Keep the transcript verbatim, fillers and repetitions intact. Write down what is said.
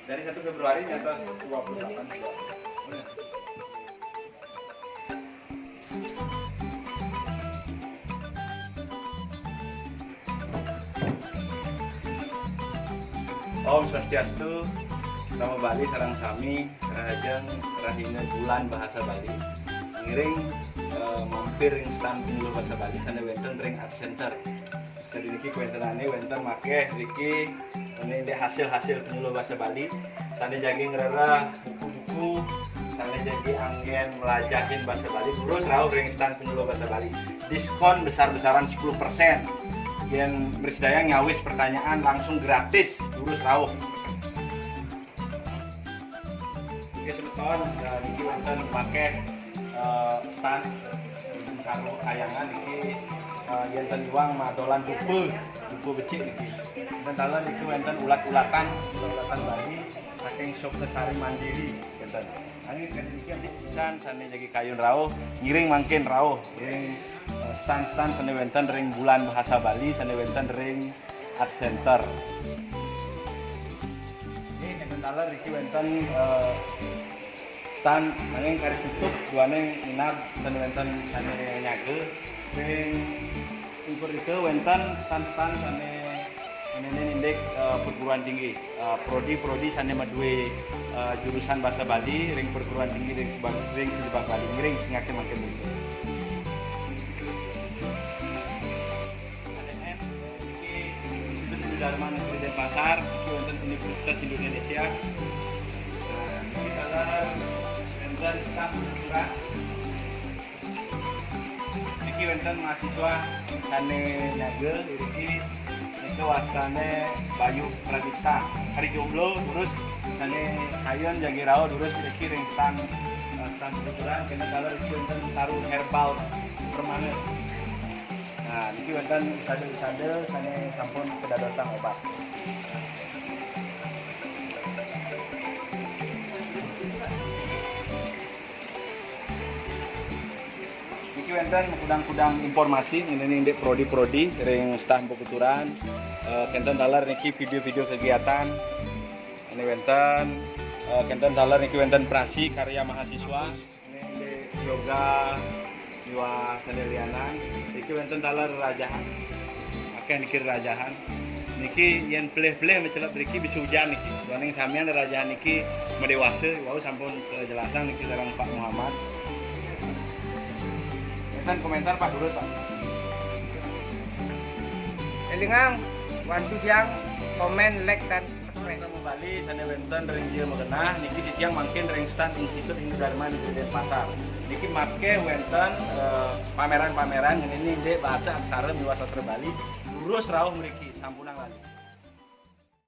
Dari satu Februari ngantos dua puluh delapan Februari. Om Swastiastu, nama Bali sareng sami, rahajeng rahina bulan bahasa Bali. Ngiring, eh, mampir ring stand pinyuluh bahasa Bali sané wénten ring Art Center. Jadi niki kawéntenannya wénten makéh niki, ini hasil-hasil penyuluh bahasa Bali. Sané jagi ngrereh buku-buku, sané jagi anggén melajahin bahasa Bali, terus rauh ring stand penyuluh bahasa Bali. Diskon besar-besaran sepuluh persen. Yén mrasidayang nyawis pertanyaan langsung gratis, terus rauh. Oke, semeton, eh, niki wénten makéh, eh, stand sarwa kayangan niki, eh, yén ten iwang madolan dupa, dupa becik niki. Ten taler niki wénten ulat-ulatan, ulat-ulatan Bali saking Sukasari Mandiri, ten. Ané niki pisan sané jagi kayun rauh, ngiring mangkin rauh. Ngiring, eh, stand-stand sané wénten ring bulan bahasa Bali, sané wénten ring Art Center. Ini ten taler niki wénten, eh, stand nanging kari tutup, duaning minab ten wénten sané nyaga. Ring pungkur nika wénten stand-stand sané ngenénin indik, eh, perguruan tinggi, eh, prodi-prodi sané madué, eh, jurusan bahasa Bali ring perguruan tinggi ring, ring Bali, ring singake mangkin. Institut Hindu Dharma Negeri Denpasar, niki wénten Universitas Hindu Indonesia. Nah, niki taler wénten staf kultural. Niki wénten mahasiswa sané nyaga iriki, nika wastané Bayu Pradipta. Ari jomblo, terus sané kayun jagi rauh, terus iriki ring stand, eh, stand kultural, kena taler iriki wénten taru herbal permanen. Nah, niki wénten usada-usada sané sampun kadadosang obat. Niki wénten kudang-kudang informasi ngenénin indik prodi-prodi ring staf perkulturan. Eh, kénten taler niki video-video kegiatan. Ini wénten, eh, kénten taler niki wénten prasi karya mahasiswa. Ini yoga, miwah sané lianan. Niki wénten taler rerajahan. Akéh niki rerajahan. Niki yén pelih-pelih macelep driki bisa ujan niki. Duaning samian rerajahan niki madéwasa, wau sampun kajelasang niki sareng Pak Muhammad. Wénten koméntar Pak Guru, Pak. Élingang, wantu tiang komen, like, dan subscribe. Bali sané wénten ring Jaya Magenah, niki titiang mangkin ring stand Institut Hindu Dharma Negeri Denpasar. Niki makéh wénten, eh, pameran-pameran ngenénin indik bahasa aksara miwah sastra Bali, durus rauh mriki, sampunang lanjut.